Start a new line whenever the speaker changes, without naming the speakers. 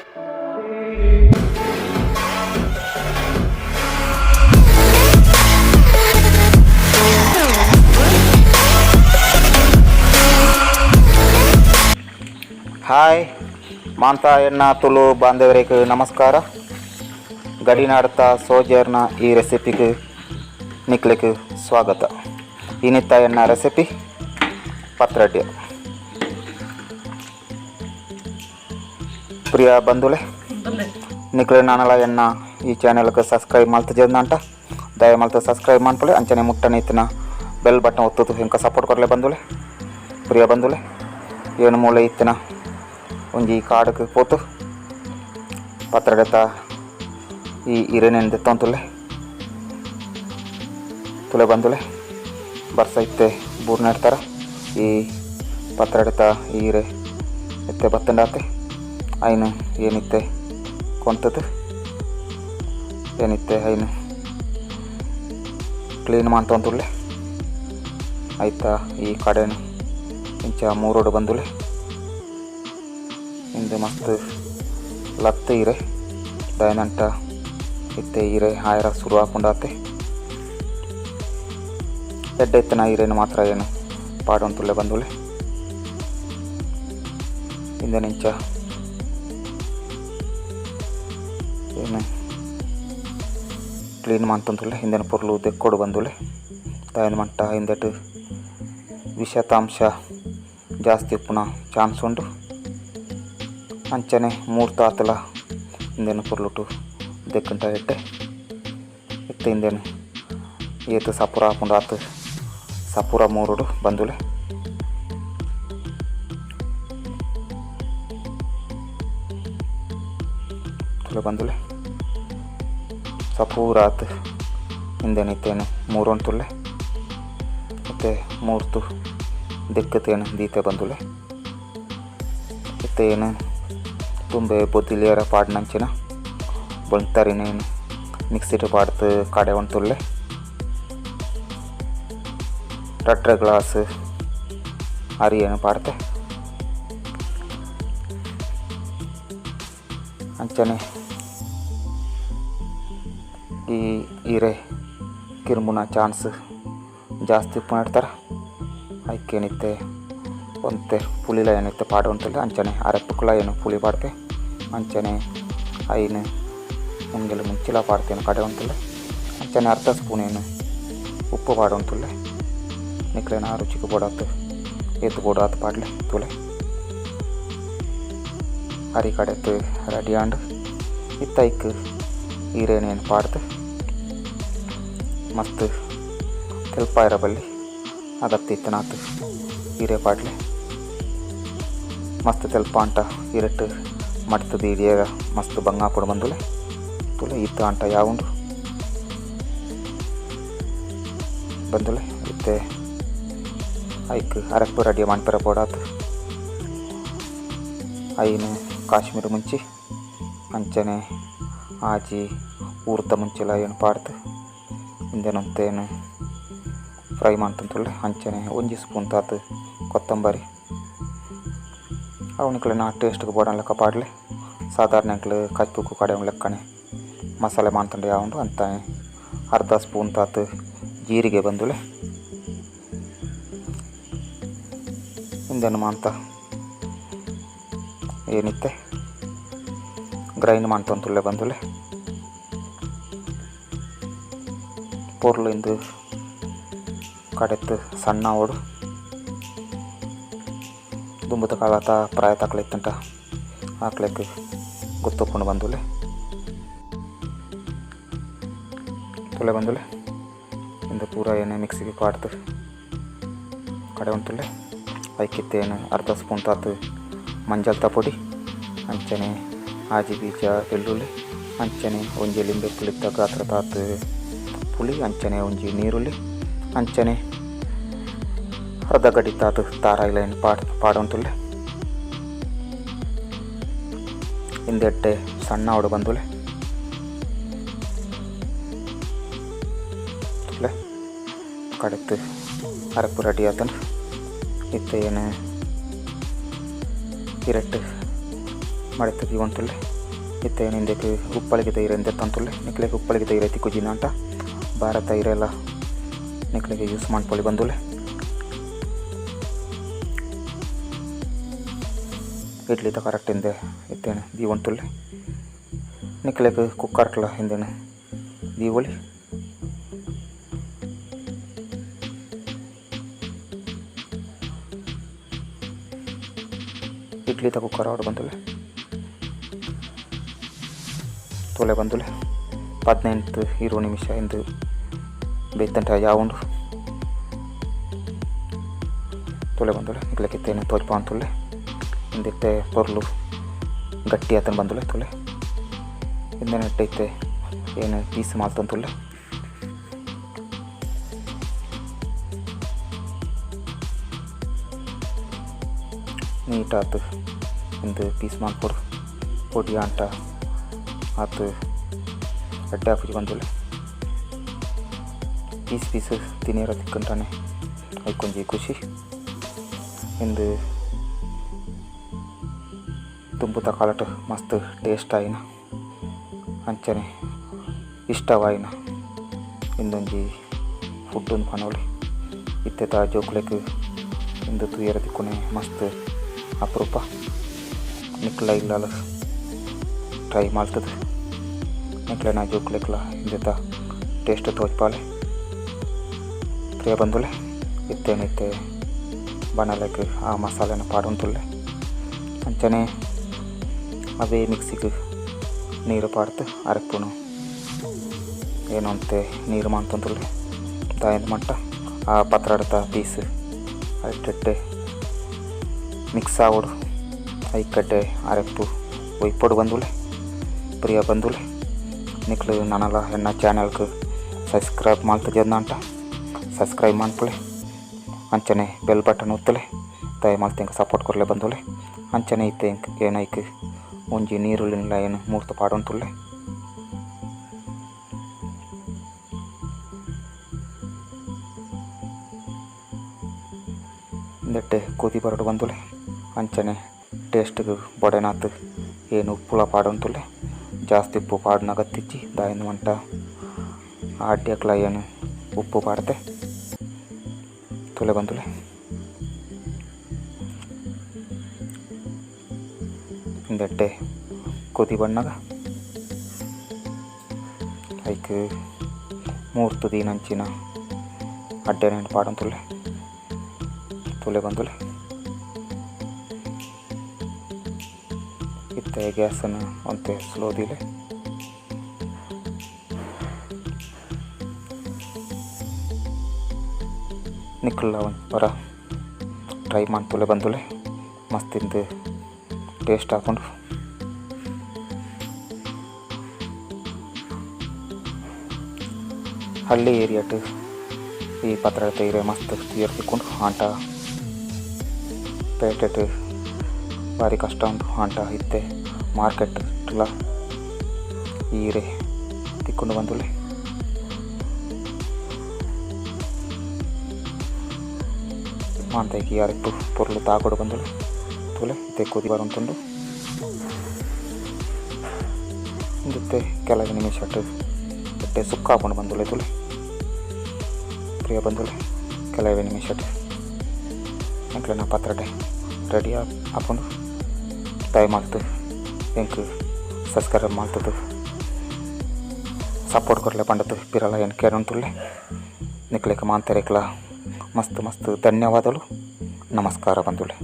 Hi ಮಾಂತ ಎನ್ನ ತುಳು ಬಾಂಧವರಿಗೆ ನಮಸ್ಕಾರ. ಗಡಿನಾಡ್ತ ಸೋಜರ್ನ ಈ ರೆಸಿಪಿಗೆ ನಿಕ್ಲಿಕ್ಕೆ ಸ್ವಾಗತ. ಇನ್ನಿತ್ತ ಎನ್ನ ರೆಸಿಪಿ ಪತ್ರಡ್ಯ. ಪ್ರಿಯ ಬಂಧುಲೆ, ನಿಕ್ಲೆ ನಾನಲ ಎನ್ನ ಈ ಚಾನೆಲ್ಗೆ ಸಬ್ಸ್ಕ್ರೈಬ್ ಮಲ್ತಜಂಟ ದಯ ಮಲ್ತ ಸಬ್ಸ್ಕ್ರೈಬ್ ಮನ್ಪುಲೆ. ಅಂಚನೆ ಮುಟ್ಟನೆ ಇತ್ತಿನ ಬೆಲ್ ಬಟನ್ ಒತ್ತುದು ಇಂಕ ಸಪೋರ್ಟ್ ಕೊರಲೆ ಬಂಧುಲೆ. ಪ್ರಿಯ ಬಂಧುಲೆ, ಏನು ಮೂಲೆ ಇತ್ತಿನ ಒಂಜಿ ಕಾಡುಗೆ ಪೋತು ಪತ್ರಡೆತ ಈ ಇರೆನೆನ್ ದೆತ್ತೊಂತುಲ್ಲೆ. ತುಲೆ ಬಂದುಲೆ, ಬರ್ಸ ಇತ್ತೆ ಬೂರ್ನ ಇಡ್ತಾರ. ಈ ಪತ್ರಡೆತ ಈ ಇರೆ ಇತ್ತೆ ಬತ್ತಂಡಾತೆ. ಐನು ಏನಿತ್ತೆ ಕೊಂತದು ಏನಿತ್ತೆ ಐನು ಕ್ಲೀನ್ ಮಾಡ್ತೊಂತುಲ್ಲೆ. ಆಯ್ತಾ, ಈ ಕಡೆನು ಇಂಚ ಮೂರೋಡು ಬಂದುಲೆ. ಇಂದು ಮಸ್ತ್ ಲತ್ತು ಇರೆ ದಯನಂಟ ಇತ್ತೆ ಇರೆ ಆಯರ ಶುರು ಹಾಕೊಂಡಾತೆ. ಎಡ್ಡೆ ಇತ್ತನ ಇರೇನು ಮಾತ್ರ ಏನು ಪಾಡೊಂತುಲ್ಲೆ ಬಂದುಲೆ. ಇಂದನಿಂಚ ಏನು ಕ್ಲೀನ್ ಮಾಡ್ತಂತುಲ್ಲೆ. ಹಿಂದಿನ ಪೊರ್ಲು ದೆಕ್ಕೊಡು ಬಂದುಲೆ. ದಾಯನ ಮಂಟ ಹಿಂದೆಟ್ ವಿಷತಾಂಶ ಜಾಸ್ತಿ ಉಪ್ಪುನ ಚಾನ್ಸ್ ಉಂಡು. ಅಂಚನೆ ಮೂರ್ತಾತಲ ಇಂದೆನು ಪೊರ್ಲುಟು ದೆಕ್ಕುಂಟ ಎಡ್ಡೆ ಇತ್ತೆ. ಇಂದೆನು ಏತ್ ಸಪುರ ಆಪುಂಡು ಆತ್ ಸಪುರ ಮೂರುಡು ಬಂದುಲೆ. ತುಲೆ ಬಂದುಲೆ, ಸಪೂರ ಆತ್ ಇಂದೆನು ಇತ್ತೇನು ಮೂರೊಂತುಲ್ಲೆ. ಇತ್ತೆ ಮೂರ್ತು ದೆಕ್ಕತೇನು ದೀತೆ ಬಂದುಲೆ. ಇತ್ತೆ ಏನು ತುಂಬೆ ಬೊದ್ದಿಲಿಯರ ಪಾಡ್ನಂಚಿನ ಬೊಂತರಿನೇನು ಮಿಕ್ಸಿಟ್ ಪಾಡ್ದು ಕಡೆ ಉಂತುಲ್ಲೆ. 2.5 ಗ್ಲಾಸ್ ಅರಿಯನ್ನು ಪಾಡ್ತೆ. ಅಂಚನೆ ಈ ಇರೆ ಕಿರ್ಮುನ ಚಾನ್ಸ್ ಜಾಸ್ತಿ ಉಪ್ಪು ಇಡ್ತಾರೆ. ಐಕ್ಕೇನಿತ್ತೆ ಒಂತೆ ಪುಳಿಲ ಏನಿತ್ತೆ ಪಾಡು ಉಂಟಲ್ಲ. ಅಂಚನೆ ಅರೆಪ್ಪುಕುಲ ಏನು ಪುಳಿ ಪಾಡ್ತೆ. ಅಂಚನೆ ಐನು ಮುಂಗೆಲು ಮುಂಚಿಲ ಪಾಡ್ತೇನೆ ಕಡೆ ಉಂಟಲ್ಲ. ಅಂಚನೆ ಅರ್ಧ ಸ್ಪೂನ್ ಏನು ಉಪ್ಪು ಪಾಡು ಉಂಟುಲ್ಲೆ. ನಿಕ್ಲೆನ ರುಚಿಗೆ ಬೋಡಾತು ಏತು ಬೋಡಾತು ಪಾಡ್ಲೆ. ತುಲೆ, ಅರಿ ಕಡೆತ್ತು ರೆಡಿ ಆಂಡ್. ಇತ್ತೈಕ್ ಈರೇನೇನು ಪಾಡ್ದು ಮಸ್ತ್ ತೆಲ್ಪಾಯಿರ ಬಲ್ಲಿ ಅಗತ್ಯ ಇತ್ತನಾತು ಹೀರೆ ಪಾಡ್ಲೆ. ಮಸ್ತ್ ತೆಲ್ಪಾಂಟ ಇರಟ್ಟು ಮಡ್ತದ ಇಡಿಯರ ಮಸ್ತ್ ಬಂಗಾಪುಡು ಬಂದುಲೆ. ತುಲೆ, ಇತ್ತು ಅಂಟ ಯಾವುಂಡು ಬಂದುಲೆ. ಇತ್ತೆ ಐಕ್ ಅರಪ್ಪು ರೆಡಿ ಮನ್ಪೆರ ಬೋಡಾತು. ಐನು ಕಾಶ್ಮೀರ ಮುಂಚಿ ಅಂಚನೆ ಆಜಿ ಊರ್ತ ಮುಂಚೆಲ ಏನು ಪಾಡ್ದು ಇಂದೆನೊಂತೇನು ಫ್ರೈ ಮಾಡ್ತಂತುಲ್ಲೆ. ಅಂಚನೆ ಒಂಜಿ ಸ್ಪೂನ್ ತಾತು ಕೊತ್ತಂಬರಿ. ಅವು ನಿಕ್ಲೆನ ಟೇಸ್ಟ್ಗೆ ಬೋಡನ್ ಲೆಕ್ಕ ಪಾಡ್ಲೆ. ಸಾಧಾರಣ ಎಂಕ್ಲು ಕಜ್ಪುಕ್ಕು ಕಡೆ ಲೆಕ್ಕನೆ ಮಸಾಲೆ ಮಾಡ್ತಂಡೆ ಯಾವುಂಡು ಅಂತಾನೆ. ಅರ್ಧ ಸ್ಪೂನ್ ತಾತು ಜೀರಿಗೆ ಬಂದುಲೆ. ಇಂದೆನು ಮಾಂತ ಏನಿತ್ತೆ ಗ್ರೈಂಡ್ ಮಾಡ್ತಂತುಲ್ಲೆ ಬಂದುಲೆ. ಪೊರ್ಲು ಇಂದು ಕಡೆತ್ತು ಸಣ್ಣ ಓಡು ದುಂಬುದ ಕಾಲತ ಪ್ರಾಯ ತಕ್ಲೆ ಇತ್ತಂಟ ಆಕ್ಲೆಕ್ ಗೊತ್ತೊಕೊಂಡು ಬಂದುಲೆ. ತುಲೆ ಬಂದುಲೆ, ಇಂದು ಪೂರ ಏನೇ ಮಿಕ್ಸಿಗೆ ಪಾಡ್ದು ಕಡೆ ಉಂಟುಲ್ಲೆ. ಐಕಿತ್ತೇನು ಅರ್ಧ ಸ್ಪೂನ್ ತಾತು ಮಂಜಲ್ತ ಪೊಡಿ, ಅಂಚನೆ ಆಜಿ ಬೀಜ ಬೆಳ್ಳುಳ್ಳಿ, ಅಂಚನೆ ಒಂಜಿ ಲಿಂಬೆ ಪುಳಿತ ಗಾತ್ರ ತಾತು ಪುಳಿ, ಅಂಚನೆ ಒಂಜಿ ನೀರುಳ್ಳಿ, ಅಂಚನೆ ಅರ್ಧ ಗಡಿ ತಾತು ತಾರಾಯಿಲ ಪಾಡೊಂತುಲ್ಲೆ. ಇಂದೆಟ್ಟೆ ಸಣ್ಣ ಅವಡು ಬಂದುಲೆ. ತುಲೆ, ಕಡೆತ್ತು ಅರಪ್ಪು ರೆಡಿ ಆತಂಡು. ಇತ್ತೆ ಏನು ಇರಟ್ಟು ಮಡಿತು ದೀವೊಂತುಲ್ಲೆ. ಇತ್ತೆ ಇಂದೆಕ್ ಉಪ್ಪಳಿಗೆ ಇರೆ ದೆತ್ತೊಂದುಲ್ಲೆ ನಿಕ್ಲೆಗ್ ಉಪ್ಪಳಿಗೆ ಇರೆ ತಿಕ್ಕುಜಿನಾಂಟ ಭಾರತ ಇರೆಲ ನಿಕ್ಲೆಗ್ ಯೂಸ್ ಮನ್ಪೊಲಿ ಬಂದುಲೆ ಇಡ್ಲಿದ ಕರೆಕ್ಟ್ ಇಂದೆ ಇತ್ತೇನೆ ದೀವೊಂತುಲ್ಲೆ ನಿಕ್ಲೆಗ್ ಕುಕ್ಕರ್ಟ್ಲ ಇಂದೆನ್ ದೀವೊಲಿ ಇಡ್ಲಿದ ಕುಕ್ಕರ್ ಆವಡ್ ಬಂದುಲೆ ತೋಲೆ ಬಂದುಲೆ 15 20 ನಿಮಿಷ ಇಂದು ಬೇತಂಟ ಯಾವುಂಡು ತೋಲೆ ಬಂದುಲೆ ನಿಕ್ಲೆಗ್ ಇತ್ತೇನೆ ತೋಜ್ಪಾವೊಂತುಲ್ಲೆ ಇಂದೆಟ್ಟೆ ಪೊರ್ಲು ಗಟ್ಟಿ ಆತನ ಬಂದುಲೆ ತೋಲೆ ಇಂದೆನ ಇಟ್ಟೈತೆ ಏನು ಪೀಸ್ ಮಲ್ತೊಂತುಲ್ಲೆ ನೀಟಾತು ಇಂದು ಪೀಸ್ ಮಲ್ಪೊಡು ಪೊಡಿ ಆಂಟ ಆತು ಎಡ್ಡೆ ಆಪುಜಿ ಬಂದುಲೆ ಪೀಸ್ ಪೀಸ್ ತಿನಿಯರ ತಿಕ್ಕುಂಟಾನೆ ಐಕೊಂಜಿ ಖುಷಿ ಇಂದು ದುಂಬುದ ಕಾಲಟ್ ಮಸ್ತ್ ಟೇಸ್ಟ್ ಆಯಿನ ಅಂಚನೆ ಇಷ್ಟವಾಯಿನ ಇಂದೊಂಜಿ ಫುಡ್ ಉಂದು ಪನೊಲಿ ಇತ್ತೆದ ಜೋಕುಲೆಗ್ ಇಂದು ತೂಯೆರೆ ತಿಕ್ಕುನೆ ಮಸ್ತ್ ಅಪರೂಪ ನಿಕ್ಲ ಇಲ್ಲಲ್ ಟ್ರೈ ಮಲ್ತುದು ನಿಕ್ಲೆನ ಜೋಕುಲೆಗ್ಲ ಇಂದೆತ ಟೇಸ್ಟ್ ತೋಜ್ಪಾಲೆ ಪ್ರಿಯ ಬಂಧುಲೆ ಇತ್ತೇನಿತ್ತೆ ಬಾಣಲೆಗ್ ಆ ಮಸಾಲೆನ ಪಾಡೊಂದುಲ್ಲೆ ಅಂಚನೆ ಅವೇ ಮಿಕ್ಸಿಗೆ ನೀರು ಪಾಡ್ದು ಅರೆಪುನು ಏನಂತೆ ನೀರು ಮಂತೊಂದುಲ್ಲೆ ದಾಯೆಂದ್ ಮಂಟ ಆ ಪತ್ರೊಡೆತ ಪೀಸ್ ಐಟೆಡ್ಡೆ ಮಿಕ್ಸ್ ಆವೊಡು ಐಕಡ್ಡೆ ಅರೆಪು ಒಯ್ಪೊಡು ಬಂದುಲೆ ಪ್ರಿಯ ಬಂಧುಲೆ ನಿಕ್ಲು ನನಲ ಎನ್ನ ಚಾನಲ್ಗ್ ಸಬ್ಸ್ಕ್ರೈಬ್ ಮಲ್ತುಜೆರ್ನಾಂಟ ಸಬ್ಸ್ಕ್ರೈಬ್ ಮನ್ಪುಲೆ ಅಂಚನೆ ಬೆಲ್ ಬಟನ್ ಒತ್ತುಲೆ ದಯ ಮಲ್ತ್ ಎಂಕ್ ಸಪೋರ್ಟ್ ಕೊರ್ಲೆ ಬಂಧುಲೆ ಅಂಚನೆ ಇತ್ತೆ ಎಂಕ್ ಏನೈಕ್ ಒಂಜಿ ನೀರುಳ್ಳಿನ್ಲ ಏನ್ ಮೂರ್ತ ಪಾಡೊಂತುಲ್ಲೆ ಇಂದೆಟ್ಟೆ ಕೊದಿ ಬರೊಡು ಬಂದುಲೆ ಅಂಚನೆ ಟೇಸ್ಟ್ಗ್ ಬೊಡೆನಾತ್ ಏನು ಉಪ್ಪುಲ ಪಾಡೊಂತುಲ್ಲೆ ಜಾಸ್ತಿ ಉಪ್ಪು ಪಾಡುನ ಅಗತ್ಯ ದಾಯೆಂದ್ ಮಂಟ ಆಡ್ಯಕ್ಲ ಏನು ಉಪ್ಪು ಪಾಡ್ತೆ ತೂಲೆ ಬಂದುಲೆ ಇಂದೆಟ್ಟೆ ಕೊದಿ ಬನ್ನಗ ಐಕ್ ಮೂರ್ತು ದೀನಂಚಿನ ಅಡ್ಡೆನೆನ್ ಪಾಡೊಂತುಲ್ಲೆ ತೂಲೆ ಬಂದುಲೆ ಇತ್ತೆ ಗ್ಯಾಸನ್ನು ಒಂತೆ ಸ್ಲೋ ದೀಲೆ ನಿಕ್ಕುಲ್ಲ ಒಂಜಿ ಟ್ರೈ ಮನ್ಪುಲೆ ಬಂದುಲೆ ಮಸ್ತ್ ಇಂದ್ ಟೇಸ್ಟ್ ಆಪುಂಡು ಹಳ್ಳಿ ಏರಿಯಾಟ್ ಈ ಪತ್ರೊಡೆ ಇರೆ ಮಸ್ತ್ ತೂಯೆರೆ ತಿಕ್ಕುಂಡು ಆಂಟ ಪೇಟೆಟ್ ಬಾರಿ ಕಷ್ಟ ಉಂಡು ಆಂಟ ಇತ್ತೆ ಮಾರ್ಕೆಟ್ ಲ ಈ ಇರೆ ತಿಕ್ಕುಂಡು ಬಂದುಲೆ ಮಾಂತೈಕ್ ಈ ಅರೆಪು ಪೊರ್ಲು ತಾಗೊಡು ಬಂದುಲೆ ತೂಲೆ ಇತ್ತೆ ಕೊದಿ ಬರೊಂತುಂಡು ಇಂದೆತ್ತೆ ಕೆಲವು ನಿಮಿಷಟ್ ಎಡ್ಡೆ ಸುಕ್ಕ ಆಪುಂಡು ಬಂದುಲೆ ತೂಲೆ ಪ್ರಿಯ ಬಂಧುಲೆ ಕೆಲವೇ ನಿಮಿಷಟ್ ಎಂಕ್ಲೆನ ಪತ್ರೊಡೆ ರೆಡಿ ಆಪುಂಡು ದಯ ಮಲ್ತ್ ಎಂಕ್ ಸಬ್ಸ್ಕ್ರೈಬ್ ಮಲ್ತುದು ಸಪೋರ್ಟ್ ಕೊರ್ಲೆ ಪಂಡುದು ಪಿರಲ ಏನ್ ಕೇರೊಂತುಲ್ಲೆ ನಿಕ್ಲೆಗ್ ಮಾಂತೆರೆಗ್ಲ ಮಸ್ತ್ ಮಸ್ತ್ ಧನ್ಯವಾದಲು ನಮಸ್ಕಾರ ಬಂಧುಲೆ.